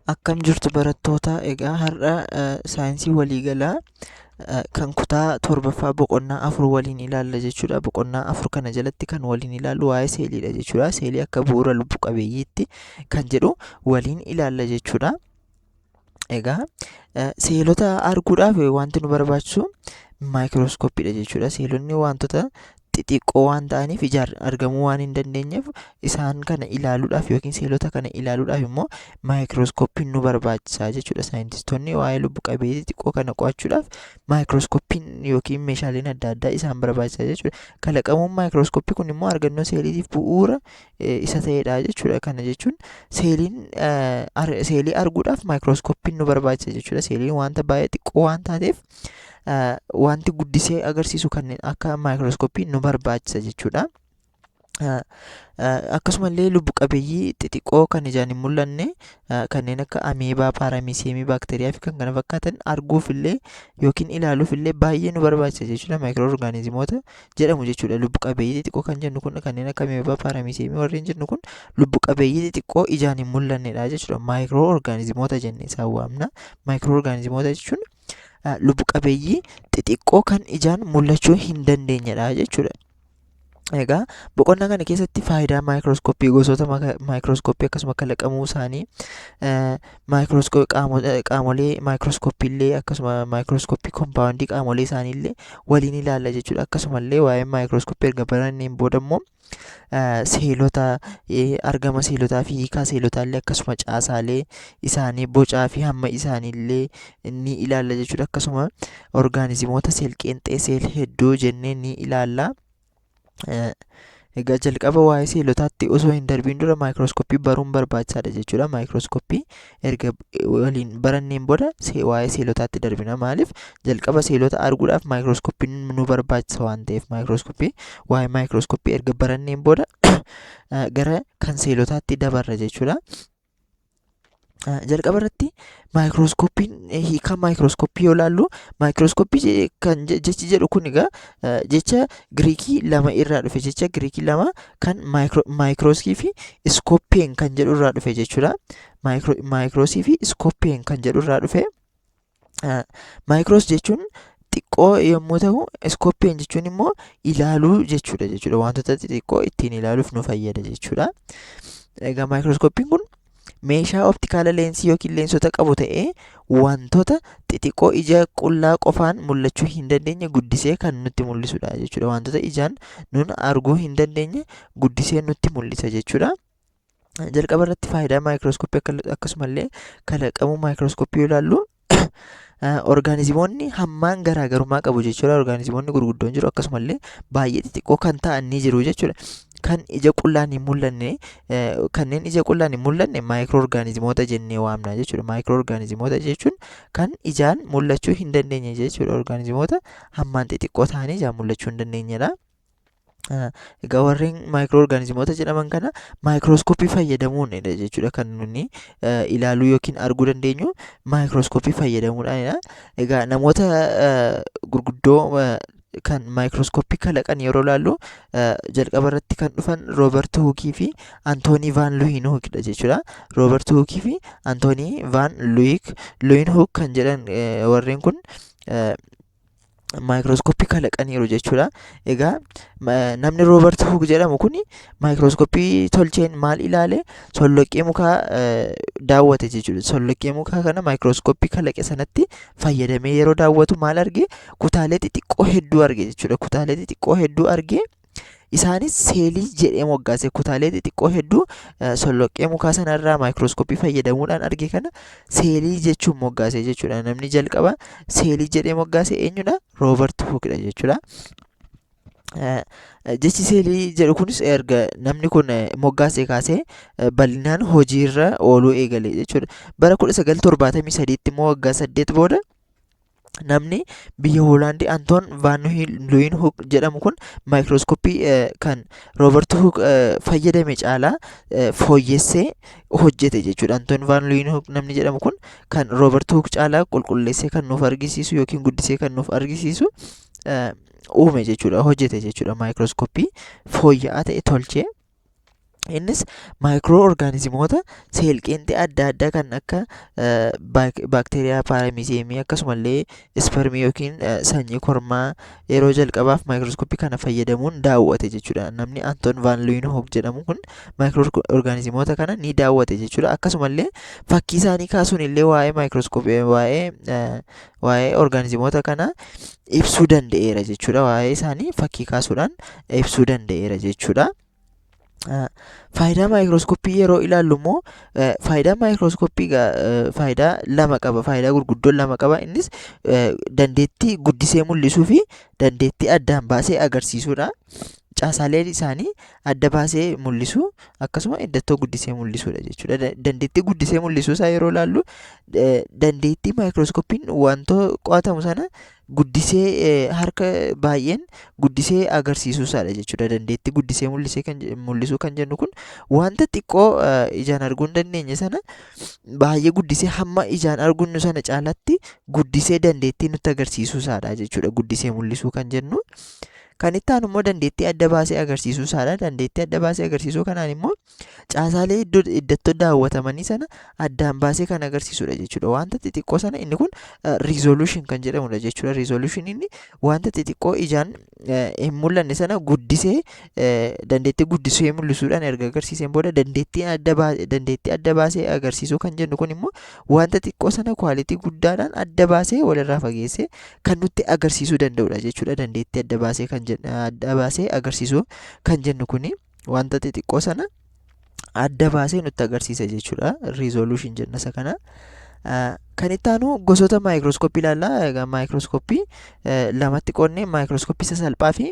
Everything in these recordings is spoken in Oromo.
Akkam jirtu barattoota? Egaa har'a saayinsii waliigalaa kan kutaa torbaffaa boqonnaa 4 waliin ilaalla jechuudha. Boqonnaa 4 kana jalatti kan waliin ilaallu waa'ee seeliidha jechuudha. Seelii akka bu'uura lubbu qabeeyyiitti kan jedhu waliin ilaalla jechuudha. Egaa seelota arguudhaaf wanti nu barbaachisu maayikirooskooppiidha jechuudha. Seelonni wantoota xixiqqoo waan ta'aniif ijaan argamuu waan hin dandeenyeef isaan kana ilaaluudhaaf yookiin seelota kana ilaaluudhaaf immoo maayikirooskooppiin nu barbaachisa jechuudha. Saayintistoonni waa'ee lubbu qabeeyyii xixiqqoo kana qo'achuudhaaf maayikirooskooppiin yookiin meeshaaleen adda addaa isaan barbaachisa jechuudha. Kalaqamuun maayikirooskooppii kun immoo argannoo seeliitiif bu'uura isa ta'edha jechuudha. Kana jechuun seeliin seelii arguudhaaf maayikirooskooppiin nu barbaachisa jechuudha. Seeliin wanta baay'ee xiqqoo waan taateef wanti guddisee agarsiisu kanneen akka maayikirooskooppii nu barbaachisa jechuudha. Akkasumallee lubbu qabeeyyii xixiqqoo kan ijaan hin mul'anne kanneen akka ameebaa, paaramiisiyeemii, baakteeriyaa fi kan kana fakkaatan arguuf illee yookiin ilaaluuf illee baay'ee nu barbaachisa jechuudha. Maayikiroo orgaanizimoota jedhamu jechuudha. Lubbu qabeeyyii xixiqqoo kan jennu kun kanneen akka ameebaa, paaramiisiyeemii warreen jennu kun lubbu qabeeyyii xixiqqoo ijaan hin mul'annedha jechuudha. Maayikiroo orgaanizimoota jennee isaan waamna. Maayikiroo orgaanizimoota jechuun lubbu qabeeyyii xixiqqoo kan ijaan mul'achuu hin dandeenyedha jechuudha. Egaa boqonnaa kana keessatti faayidaa maayikirooskooppii, gosoota maayikirooskooppii akkasuma kalaqamuu isaanii, qaamolee maayikirooskooppii illee akkasuma maayikirooskooppii kompaawundii qaamolee isaanii illee waliin ilaalla jechuudha. Akkasumallee waa'ee maayikirooskooppii erga baranneen booda immoo seelota, argama seelotaa fi hiikaa seelotaa illee akkasuma caasaalee isaanii bocaa fi hamma isaanii illee ni ilaalla jechuudha. Akkasuma orgaanizimoota seel-qeenxee, seel hedduu jennee ni ilaalla. Egaa jalqaba waa'ee seelotaatti osoo hin darbiin dura maayikirooskooppii baruun barbaachisaadha jechuudha. Maayikirooskooppii erga waliin baranneen booda waa'ee seelotaatti darbina. Maaliif jalqaba seelota arguudhaaf maayikirooskooppiin nu barbaachisa waan ta'eef maayikirooskooppii waa'ee maayikirooskooppii erga baranneen booda gara kan seelotaatti dabarra jechuudha. Jalqaba irratti maayikirooskooppiin hiikaa maayikirooskooppii yoo ilaallu, maayikirooskooppii kan jechi jedhu kun egaa jecha Giriikii lama irraa dhufe, jecha Giriikii lama kan maayikirooskii fi iskooppeen kan jedhu irraa dhufe jechuudha. Maayikiroosii fi iskooppeen kan jedhu irraa dhufe. Maayikiroos jechuun xiqqoo yommuu ta'u, iskooppeen jechuun immoo ilaaluu jechuudha. Wantoota xixiqqoo ittiin ilaaluuf nu fayyada jechuudha. Egaa maayikirooskooppiin kun meeshaa optikaala leensii yookiin leensota qabu ta'ee wantoota xixiqqoo ija qullaa qofaan mul'achuu hin dandeenye guddisee kan nutti mul'isudha jechuudha. Wantoota ijaan nun arguu hin dandeenye guddisee nutti mul'isa jechuudha. Jalqaba irratti faayidaa maayikirooskooppii akkasumallee kalaqamuu maayikirooskooppii yoo ilaallu, orgaanizimoonni hammaan garaagarummaa qabu jechuudha. Orgaanizimoonni gurguddoon jiru, akkasumallee baay'ee xixiqqoo kan ta'an ni jiru jechuudha. Kan ija qullaan hin mul'anne, kanneen ija qullaan hin mul'anne maayikiroo orgaanizimoota jennee waamna jechuudha. Maayikiroo orgaanizimoota jechuun kan ijaan mul'achuu hin dandeenye jechuudha. Orgaanizimoota hammaan xixiqqoo ta'anii ijaan mul'achuu hin dandeenyedha. Egaa warreen maayikiroo orgaanizimoota jedhaman kana maayikirooskooppii fayyadamuunidha jechuudha kan nuni ilaaluu yookiin arguu dandeenyu maayikirooskooppii fayyadamuudhaanidha. Egaa namoota gurguddoo kan maayikirooskooppii kalaqan yeroo ilaallu, jalqaba irratti kan dhufan Roobert Huukii fi Antoonii Vaan Luuwinhuukidha jechuudha. Roobert Huukii fi Antoonii Vaan Luuwinhuuk kan jedhan warreen kun maayikirooskooppii kalaqaniiru jechuudha. Egaa namni Roobert Huuk jedhamu kun maayikirooskooppii tolcheen maal ilaale? Solloqqee mukaa daawwate jechuudha. Solloqqee mukaa kana maayikirooskooppii kalaqe sanatti fayyadamee yeroo daawwatu maal arge? Kutaalee xixiqqoo hedduu arge jechuudha. Kutaalee xixiqqoo hedduu arge. Isaanis seelii jedhee moggaase. Kutaalee xixiqqoo hedduu solloqqee mukaa sanarraa maayikirooskooppii fayyadamuudhaan arge kana seelii jechuun moggaase jechuudha. Namni jalqaba seelii jedhee moggaase eenyudha? Roobert Huukidha jechuudha. Jechi seelii jedhu kunis erga namni kun moggaasee kaasee bal'inaan hojiirra ooluu eegale jechuudha. Bara 1973tti immoo waggaa 8 booda namni biyya Hoolaandii Antoon Vaan Luuwinhuuk jedhamu kun maayikirooskooppii kan Roobert Huuk fayyadame caalaa fooyyessee hojjete jechuudha. Antoon Vaan Luuwinhuuk namni jedhamu kun kan Roobert Huuk caalaa qulqulleessee kan nuuf argisiisu yookiin guddisee kan nuuf argisiisu uume jechuudha, hojjete jechuudha, maayikirooskooppii fooyya'aa ta'e tolchee. Innis maayikiroo orgaanizimoota seelqeenxee adda addaa kan akka baakteeriyaa, paaramiseemii, akkasumallee ispermii yookiin sanyii kormaa yeroo jalqabaaf maayikirooskooppii kana fayyadamuun daawwate jechuudha. Namni Anton van Leeuwenhoek jedhamu kun maayikiroo orgaanizimoota kana ni daawwate jechuudha. Akkasumallee fakkii isaanii kaasuun illee waa'ee maayikirooskooppii, waa'ee orgaanizimoota kana ibsuu danda'eera jechuudha. Waa'ee isaanii fakkii kaasuudhaan ibsuu danda'eera jechuudha. Faayidaa maayikirooskooppii yeroo ilaallu immoo, faayidaa maayikirooskooppii faayidaa lama qaba. Faayidaa gurguddoo lama qaba. Innis dandeettii guddisee mul'isuu fi dandeettii addaan baasee agarsiisuudha. Caasaalee isaanii adda baasee mul'isuu, akkasuma iddattoo guddisee mul'isuudha jechuudha. Dandeettii guddisee mul'isuu isaa yeroo ilaallu, dandeettii maayikirooskooppiin wantoo qo'atamu sana guddisee, harka baay'een guddisee agarsiisuu isaadha jechuudha. Dandeettii guddisee mul'isee kan mul'isuu kan jennu kun wanta xiqqoo ijaan arguu hin dandeenye sana baay'ee guddisee, hamma ijaan arginu sana caalatti guddisee dandeettii nutti agarsiisuu isaadha jechuudha. Guddisee mul'isuu kan jennu. Kan itti aanu immoo dandeettii adda baasee agarsiisuu isaadha. Dandeettii adda baasee agarsiisuu kanaan immoo caasaalee iddoo iddattoo daawwatamanii sana addaan baasee kan agarsiisudha jechuudha. Wanta xixiqqoo sana, inni kun resolution kan jedhamudha jechuudha. Resolution inni wanta xixiqqoo ijaan hin mul'anne sana guddisee, dandeettii guddisee mul'isuudhaan erga agarsiiseen booda, dandeettii adda baasee agarsiisuu kan jennu kun immoo wanta xiqqoo sana quality guddaadhaan adda baasee, walirraa fageessee kan nutti agarsiisuu danda'udha jechuudha. Dandeettii adda baasee agarsiisuu kan jennu kuni wanta xixiqqoo sana adda baasee nutti agarsiisa jechuudha. Resolution jenna isa kana. Kan itti aanu gosoota maayikirooskooppii ilaalla. Egaa maayikirooskooppii lamatti qoodnee, maayikirooskooppii sasalphaa fi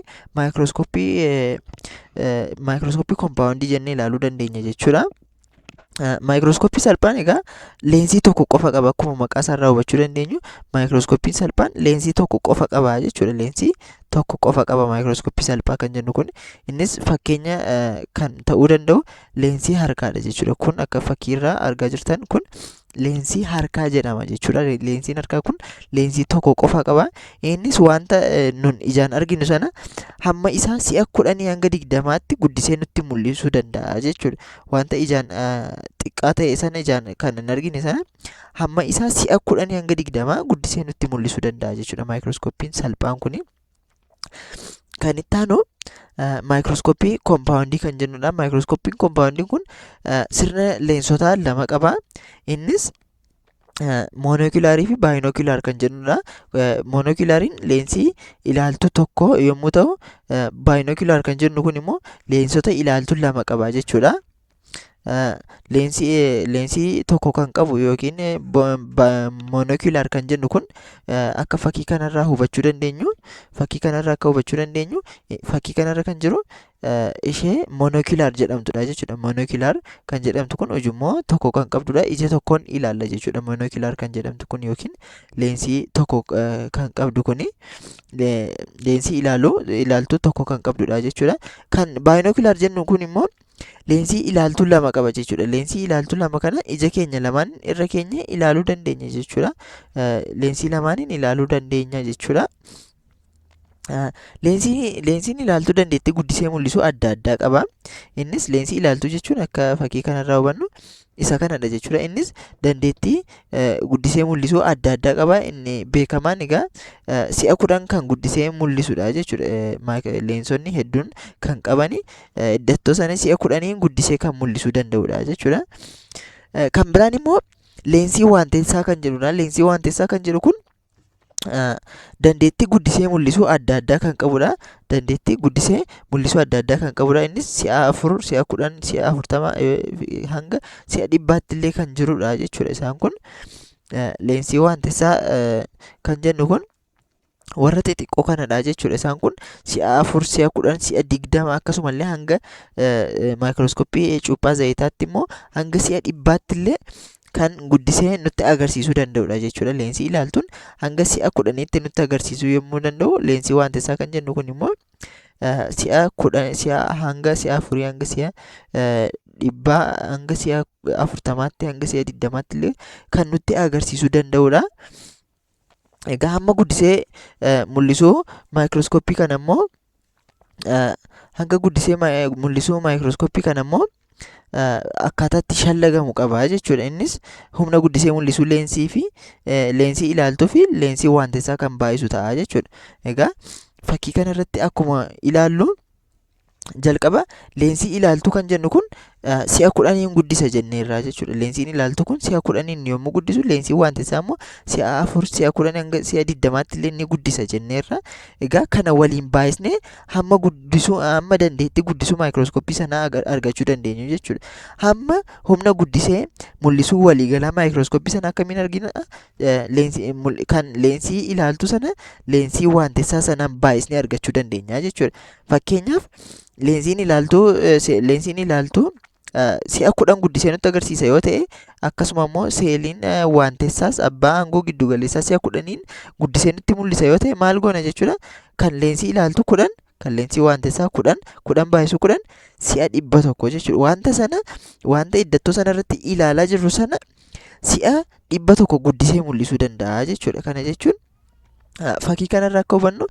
maayikirooskooppii kompaawundii jennee ilaaluu dandeenya jechuudha. Maayikirooskooppii salphaan egaa leensii tokko qofa qaba. Akkuma maqaa isaarraa hubachuu dandeenyu, maayikirooskooppiin salphaan leensii tokko qofa qaba jechuudha. Leensii tokko qofa qaba maayikirooskooppii salphaa kan jennu kun. Innis fakkeenya kan ta'uu danda'u leensii harkaadha jechuudha. Kun akka fakkiirraa argaa jirtan kun leensii harkaa jedhama jechuudha. Leensiin harkaa kun leensii tokko qofa qaba. Innis wanta nun ijaan arginu sana hamma isaa si'a 10 hanga 20tti guddisee nutti mul'isuu danda'a jechuudha. Wanta ijaan xiqqaa ta'e sana, ijaan kan hin argine sana, hamma isaa si'a 10 hanga 20 guddisee nutti mul'isuu danda'a jechuudha maayikirooskooppiin salphaan kuni. Kan itti aanu maayikirooskooppii kompaawundii kan jennudha. Maayikirooskooppiin kompaawundiin kun sirna leensotaa lama qaba. Innis monokulaarii fi binocular kan jennudha. Monokulaariin leensii ilaaltuu tokko yommuu ta'u, binocular kan jennu kun immoo leensota ilaaltuu lama qaba jechuudha. Leensii tokko kan qabu yookiin monocular kan jennu kun, akka fakkii kanarraa hubachuu dandeenyu, fakkii kanarraa akka hubachuu dandeenyu, fakkii kanarra kan jiru ishee monocular jedhamtudha jechuudha. Monocular kan jedhamtu kun ujummoo tokko kan qabdudha. Ija tokkoon ilaalla jechuudha. Monocular kan jedhamtu kun yookiin leensii tokko kan qabdu kuni leensii ilaaltuu tokko kan qabdudha jechuudha. Kan binocular jennu kun immoo leensii ilaaltuu lama qaba jechuudha. Leensii ilaaltuu lama kana ija keenya lamaan irra keenya ilaaluu dandeenya jechuudha. Leensii lamaaniin ilaaluu dandeenya jechuudha. Leensiin ilaaltuu dandeettii guddisee mul'isuu adda addaa qaba. Innis leensii ilaaltuu jechuun akka fakkii kanarraa hubannu isa kanadha jechuudha. Innis dandeettii guddisee mul'isuu adda addaa qaba. Inni beekamaan egaa si'a 10 kan guddisee mul'isudha jechuudha. Leensonni hedduun kan qabani iddattoo sana si'a 10n guddisee kan mul'isuu danda'udha jechuudha. Kan biraan immoo leensii waanteessaa kan jedhudha. Leensii waanteessaa kan jedhu kun dandeettii guddisee mul'isuu adda addaa kan qabudha. Dandeettii guddisee mul'isuu adda addaa kan qabudha. Innis si'a 4, si'a 10, si'a 40 hanga si'a 100tti illee kan jirudha jechuudha. Isaan kun leensii waantessaa kan jennu kun warra xixiqqoo kanadha jechuudha. Isaan kun si'a 4, si'a 10, si'a 20, akkasumallee hanga maayikirooskooppii cuuphaa zayitaatti immoo hanga si'a 100tti illee kan guddisee nutti agarsiisuu danda'udha jechuudha. Leensii ilaaltuun hanga si'a 10tti nutti agarsiisuu yommuu danda'u, leensii waantessaa kan jennu kun immoo si'a 10, si'a hanga si'a 4, hanga si'a 100, hanga si'a 40tti, hanga si'a 20tti illee kan nutti agarsiisuu danda'udha. Egaa hamma guddisee mul'isuu maayikirooskooppii kana immoo, hanga guddisee mul'isuu maayikirooskooppii kana immoo akkaataa itti shallagamu qaba jechuudha. Innis humna guddisee mul'isuu leensii fi leensii ilaaltuu fi leensii waantessaa kan baay'isu ta'a jechuudha. Egaa fakkii kanarratti akkuma ilaallu, jalqaba leensii ilaaltuu kan jennu kun si'a 10n guddisa jenneerraa jechuudha. Leensiin ilaaltuu kun si'a 10n yommuu guddisu, leensiin waantessaa immoo si'a 4, si'a 10 hanga si'a 20tti illee ni guddisa jenneerra. Egaa kana waliin baay'isnee hamma guddisuu, hamma dandeettii guddisuu maayikirooskooppii sanaa argachuu dandeenyu jechuudha. Hamma humna guddisee mul'isuu waliigalaa maayikirooskooppii sanaa akkamiin argina? Leensii kan leensii ilaaltuu sana leensii waantessaa sanaan baay'isnee argachuu dandeenya jechuudha. Fakkeenyaaf, leensiin ilaaltuu si'a 10 guddisee nutti agarsiisa yoo ta'e, akkasuma immoo seeliin waantessaas abbaa aangoo giddu galeessaa si'a 10n guddisee nutti mul'isa yoo ta'e, maal goona jechuudha? Kan leensii ilaaltuu 10, kan leensii waantessaa 10, 10 baay'isuu 10 si'a 100 jechuudha. Wanta sana, wanta iddattoo sana irratti ilaalaa jirru sana si'a 100 guddisee mul'isuu danda'a jechuudha. Kana jechuun fakkii kanarraa akka hubannu,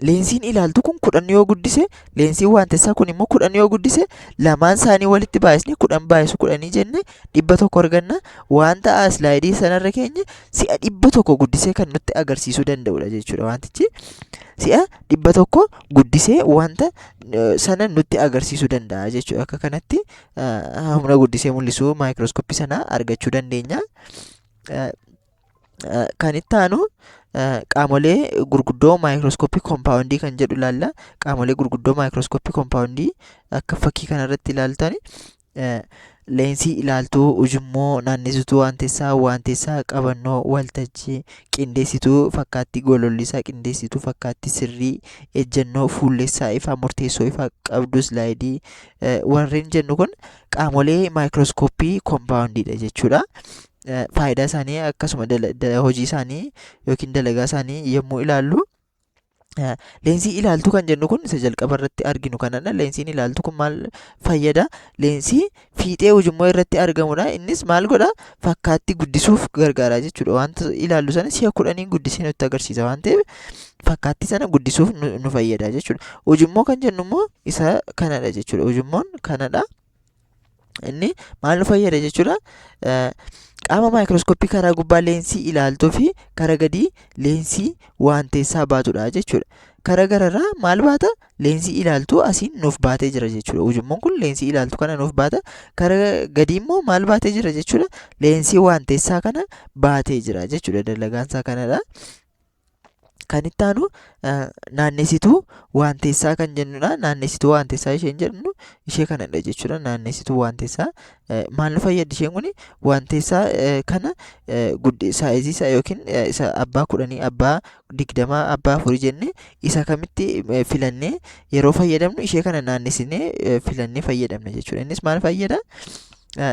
leensiin ilaaltu kun 10 yoo guddise, leensiin waantessaa kun immoo 10 yoo guddise, lamaan isaanii walitti baay'isnee 10 baay'isu 10 jenne 100 arganna. Wanta islaayidii sanarra keenya si'a 100 guddisee kan nutti agarsiisuu danda'udha jechuudha. Wantichi si'a 100 guddisee wanta sana nutti agarsiisuu danda'a jechuudha. Akka kanatti humna guddisee mul'isuu maayikirooskooppii sanaa argachuu dandeenya. Kan itti aanu qaamolee gurguddoo maayikirooskooppii koompaawundii kan jedhu ilaalla. Qaamolee gurguddoo maayikirooskooppii koompaawundii akka fakkii kanarratti ilaaltan, leensii ilaaltuu, ujummoo, naannessituu waantessaa, waantessaa, qabannoo, waltajjii, qindeessituu fakkaattii golollisaa, qindeessituu fakkaattii sirrii, ejjennoo, fuullessaa ifaa, murteessoo ifaa, qabduu islaayidii warreen jennu kun qaamolee maayikirooskooppii koompaawundiidha jechuudha. Faayidaa isaanii akkasuma hojii isaanii yookiin dalagaa isaanii yommuu ilaallu, leensii ilaaltuu kan jennu kun isa jalqaba irratti arginu kanadha. Leensiin ilaaltuu kun maal fayyada? Leensii fiixee ujummoo irratti argamudha. Innis maal godha? Fakkaattii guddisuuf gargaara jechuudha. Wanta ilaallu sana si'a 10n guddisee nutti agarsiisa waan ta'eef, fakkaattii sana guddisuuf nu fayyada jechuudha. Ujummoo kan jennu immoo isa kanadha jechuudha. Ujummoon kanadha. Inni maal nu fayyada jechuudha? Qaama maayikirooskooppii karaa gubbaa leensii ilaaltuu fi karaa gadii leensii waanteessaa baatudha jechuudha. Karaa gararraa maal baata? Leensii ilaaltuu asiin nuuf baatee jira jechuudha. Ujummoon kun leensii ilaaltuu kana nuuf baata. Karaa gadii immoo maal baatee jira jechuudha? Leensii waanteessaa kana baatee jira jechuudha. Dalagaan isaa kanadha. Kan itti aanu naannessituu waanteessaa kan jennudha. Naannessituu waanteessaa isheen jennu ishee kanadha jechuudha. Naannessituu waanteessaa maal nu fayyaddi isheen kuni? Waanteessaa kana saayizii isaa yookiin isa abbaa 10, abbaa 20, abbaa 4 jennee isa kamitti filannee yeroo fayyadamnu, ishee kana naannessinee filannee fayyadamna jechuudha. Innis maal fayyada?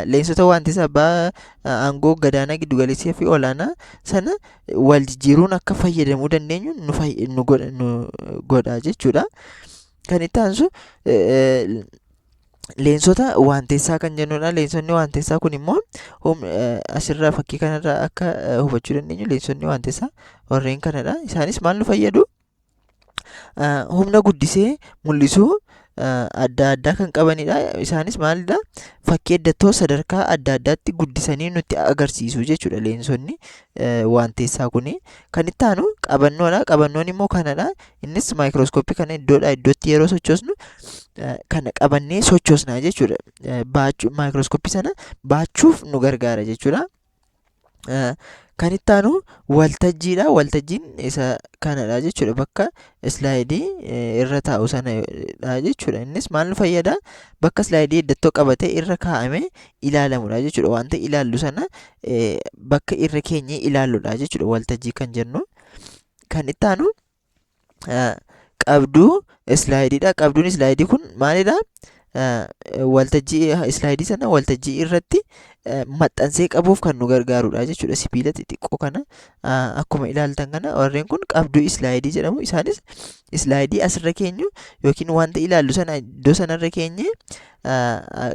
Leensota waanteessaa abbaa aangoo gadaanaa, giddugaleessaa fi olaanaa sana wal jijjiiruun akka fayyadamuu dandeenyu nu godha jechuudha. Kan itti aansu leensota waanteessaa kan jennudha. Leensonni waanteessaa kun immoo asirraa fakkii kanarraa akka hubachuu dandeenyu, leensonni waanteessaa warreen kanadha. Isaanis maal nu fayyadu? Humna guddisee mul'isuu adda addaa kan qabanidha. Isaanis maalidha? Fakkii iddattoo sadarkaa adda addaatti guddisanii nutti agarsiisu jechuudha leensonni waanteessaa kuni. Kan itti aanu qabannoodha. Qabannoon immoo kanadha. Innis maayikirooskooppii kana iddoodhaa iddootti yeroo sochoosnu kana qabannee sochoosna jechuudha. Baachuu, maayikirooskooppii sana baachuuf nu gargaara jechuudha. Kan itti aanu waltajjiidha. Waltajjiin isa kanadha jechuudha. Bakka islaayidii irra taa'u sanadha jechuudha. Innis maal nu fayyada? Bakka islaayidii iddattoo qabatee irra kaa'amee ilaalamudha jechuudha. Wanta ilaallu sana bakka irra keenyee ilaalludha jechuudha waltajjii kan jennu. Kan itti aanu qabduu islaayidiidha. Qabduun islaayidii kun maalidha? Waltajjii islaayidii sana waltajjii irratti maxxansee qabuuf kan nu gargaarudha jechuudha. Sibiila xixiqqoo kana akkuma ilaaltan kana, warreen kun qabduu islaayidii jedhamu. Isaanis islaayidii asirra keenyu yookiin wanta ilaallu sana iddoo sanarra keenye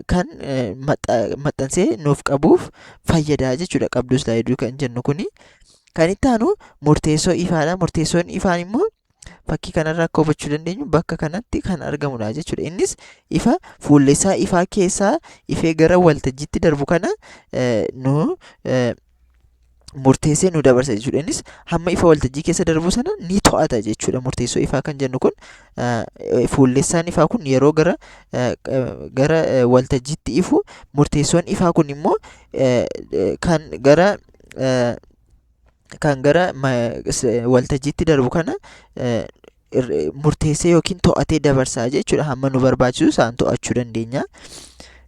kan maxxansee nuuf qabuuf fayyada jechuudha qabduu islaayidii kan jennu kuni. Kan itti aanu murteessoo ifaadha. Murteessoon ifaan immoo Fakkii kanarraa akka hubachuu dandeenyu bakka kanatti kan argamudha jechuudha. Innis ifa fuulleessaa ifaa keessaa ifee gara waltajjiitti darbu kana nu murteessee nu dabarsa jechuudha. Innis hamma ifa waltajjii keessa darbu sana ni to'ata jechuudha. Murteessoo ifaa kan jennu kun fuullessaan ifaa kun yeroo gara waltajjiitti ifu murteessoon ifaa kun immoo kan gara kan gara waltajjiitti darbu kana murteessee yookiin to'atee dabarsaa jechuudha. Hamma nu barbaachisu isaan to'achuu dandeenya.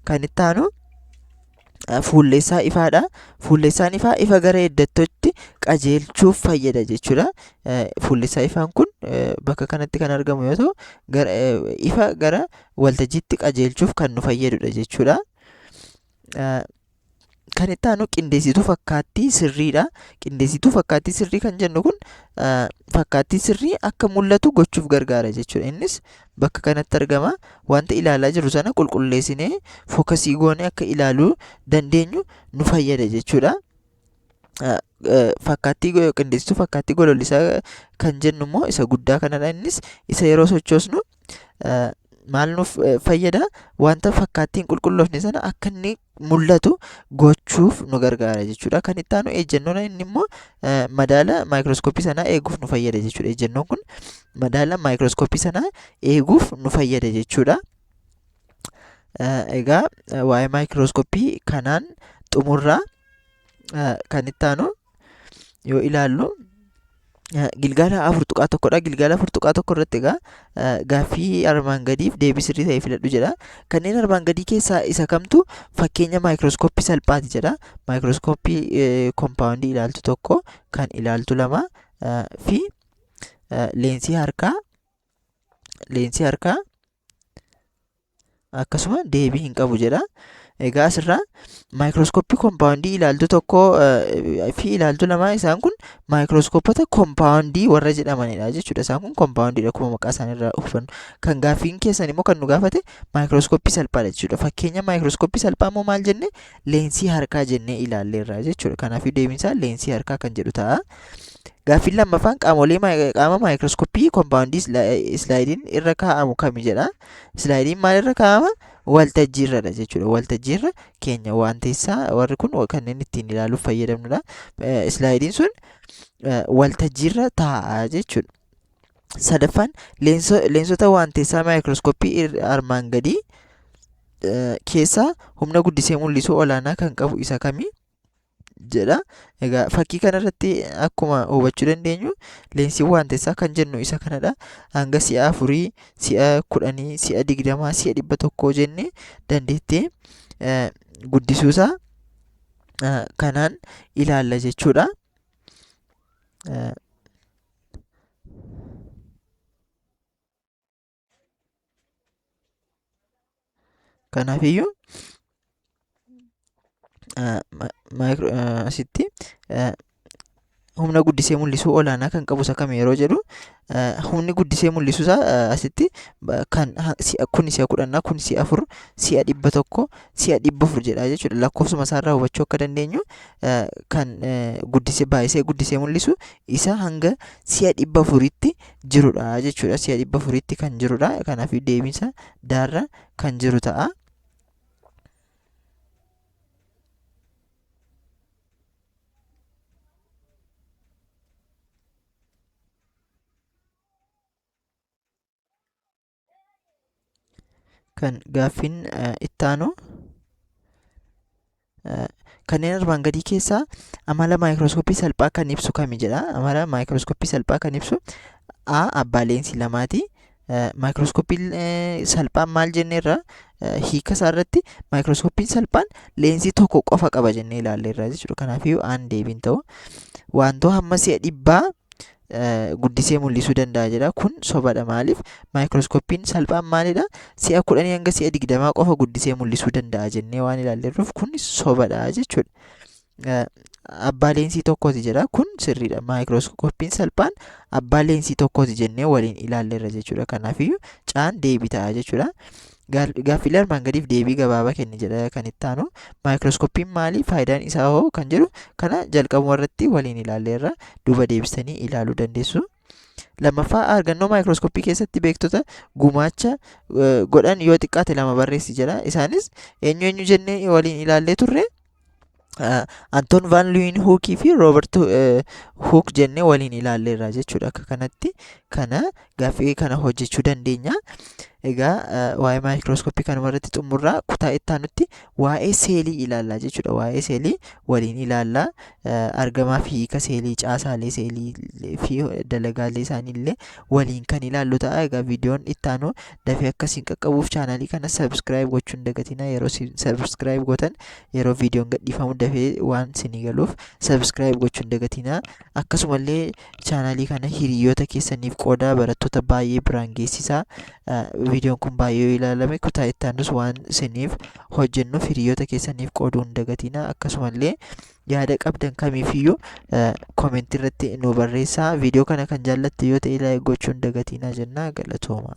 Kan itti aanu fuulleessaa ifaadha. Fuulleessaan ifaa ifa gara iddattootti qajeelchuuf fayyada jechuudha. Fuulleessaa ifaan kun bakka kanatti kan argamu yoo ta'u, ifa gara waltajjiitti qajeelchuuf kan nu fayyadudha jechuudha. Kan itti aanu qindeessituu fakkaattii sirriidha. Qindeessituu fakkaattii sirrii kan jennu kun fakkaattii sirrii akka mul'atu gochuuf gargaara jechuudha. Innis bakka kanatti argama. Wanta ilaalaa jirru sana qulqulleessinee fookasii goonee akka ilaaluu dandeenyu nu fayyada jechuudha. Fakkaattii qindeessituu fakkaattii golollisaa kan jennu immoo isa guddaa kanadha. Innis isa yeroo sochoosnu maal nuuf fayyada? Wanta fakkaattii hin qulqulloofne sana akka inni mul'atu gochuuf nu gargaara jechuudha. Kan itti aanu ejjennoodha. Inni immoo madaala maayikirooskooppii sanaa eeguuf nu fayyada jechuudha. Ejjennoon kun madaala maayikirooskooppii sanaa eeguuf nu fayyada jechuudha. Egaa waa'ee maayikirooskooppii kanaan xumurraa kan itti aanu yoo ilaallu gilgaala 4.1dha. Gilgaala 4.1 irratti egaa gaaffii armaan gadiif deebii sirrii ta'e filadhu jedha. Kanneen armaan gadii keessaa isa kamtu fakkeenya maayikirooskooppii salphaati jedha. Maayikirooskooppii kompaawundii ilaaltu tokko, kan ilaaltu lama fi leensii harkaa akkasuma deebii hin qabu jedha. Egaa asirraa maayikirooskooppii kompaawundii ilaaltu tokko fi ilaaltu lama isaan kun maayikirooskooppota kompaawundii warra jedhamanidha jechuudha. Isaan kun kompaawundiidha akkuma maqaa isaaniirraa hubannu. Kan gaaffiin keessan immoo kan nu gaafate maayikirooskooppii salphaadha jechuudha. Fakkeenya maayikirooskooppii salphaa immoo maal jenne leensii harkaa jennee ilaalleerra jechuudha. Kanaafuu deebiin isaa leensii harkaa kan jedhu ta'a. Gaaffiin lammaffaan qaamolee qaama maayikirooskooppii kompaawundii islaayidiin irra kaa'amu kami jedha. Islaayidiin maal irra kaa'ama? Waltajjii irradha jechuudha. Waltajjii irra keenya waan teessaa warri kun kanneen ittiin ilaaluuf fayyadamnudha. Islaayidiin sun waltajjii irra taa'a jechuudha. Sadaffaan leensota waan teessaa maayikirooskooppii armaan gadii keessaa humna guddisee mul'isuu olaanaa kan qabu isa kami? jedha. Egaa fakkii kanarratti akkuma hubachuu dandeenyu leensiin waantessaa kan jennu isa kanadha. Hanga si'a afurii, si'a kudhanii, si'a digdamaa, si'a 100 jennee dandeettii guddisuusaa kanaan ilaalla jechuudha. Kanaafiyyuu asitti humna guddisee mul'isuu olaanaa kan qabu isa kami yeroo jedhu humni guddisee mul'isuu isaa asitti kan si'a kun si'a kudhannaa kun si'a afur si'a 100 si'a 400 jedha jechuudha. Lakkoofsuma isaarraa hubachuu akka dandeenyu kan guddisee baay'isee guddisee mul'isu isa hanga si'a 400tti jirudha jechuudha. Si'a 400tti kan jirudha. Kanaaf deebiinsa daarra kan jiru ta'a. Kan gaaffiin itti aanu kanneen armaan gadii keessaa amala maayikirooskooppii salphaa kan ibsu kami jedha. Amala maayikirooskooppii salphaa kan ibsu A abbaa leensii lamaati. Maayikirooskooppiin salphaan maal jenneerra hiika isaa irratti maayikirooskooppiin salphaan leensii tokko qofa qaba jennee ilaalleerra jechuudha. Kanaafiyyuu aan deebiin ta'u. Waantoo hamma si'a dhibbaa guddisee mul'isuu danda'a jedha. Kun sobadha. Maaliif? Maayikirooskooppiin salphaan maalidha? Si'a kudhanii hanga si'a digdamaa qofa guddisee mul'isuu danda'a jennee waan ilaalleerruuf kun sobadha jechuudha. Abbaa leensii tokkooti jedha. Kun sirriidha. Maayikirooskooppiin salphaan abbaa leensii tokkooti jennee waliin ilaalleerra jechuudha. Kanaafiyyuu caan deebii ta'a jechuudha. Gaaffiilee armaan gadiif deebii gabaabaa kenni jedha kan itti aanu. Maayikirooskooppiin maali? Faayidaan isaa hoo? Kan jedhu kana jalqabuma irratti waliin ilaalleerra. Duuba deebistanii ilaaluu dandeessu. Lammaffaa, argannoo maayikirooskooppii keessatti beektota gumaacha godhan yoo xiqqaate lama barreessi jedha. Isaanis eenyu eenyu jennee waliin ilaallee turre? Antoon van Leeuwenhoekii fi Roobert Hook jennee waliin ilaalleerra jechuudha. Akka kanatti kana gaaffii kana hojjechuu dandeenya. Egaa waa'ee maayikirooskooppii kanuma irratti xumurraa, kutaa itti aanutti waa'ee seelii ilaallaa jechuudha. Waa'ee seelii waliin ilaallaa, argamaa fi hiika seelii, caasaalee seelii fi dalagaalee isaanii illee waliin kan ilaallu ta'a. Egaa viidiyoon itti aanu dafee akkasiin qaqqabuuf chaanaalii kana subscribe gochuu hin dagatinaa. Yeroo subscribe gootan yeroo viidiyoon gadhiifamu dafee waan isinii galuuf subscribe gochuu hin dagatinaa. Akkasumallee chaanaalii kana hiriyoota keessaniif qoodaa, barattoota baay'ee biraan geessisaa. Viidiyoon kun baay'ee yoo ilaalame kutaa itti aanus waan isiniif hojjennuuf hiriyoota keessaniif qooduu hin dagatinaa. Akkasumallee yaada qabdan kamiifiyyuu koomentii irratti nu barreessaa. Viidiyoo kana kan jaallatte yoo ta'e like gochuu hin dagatinaa jenna. Galatooma.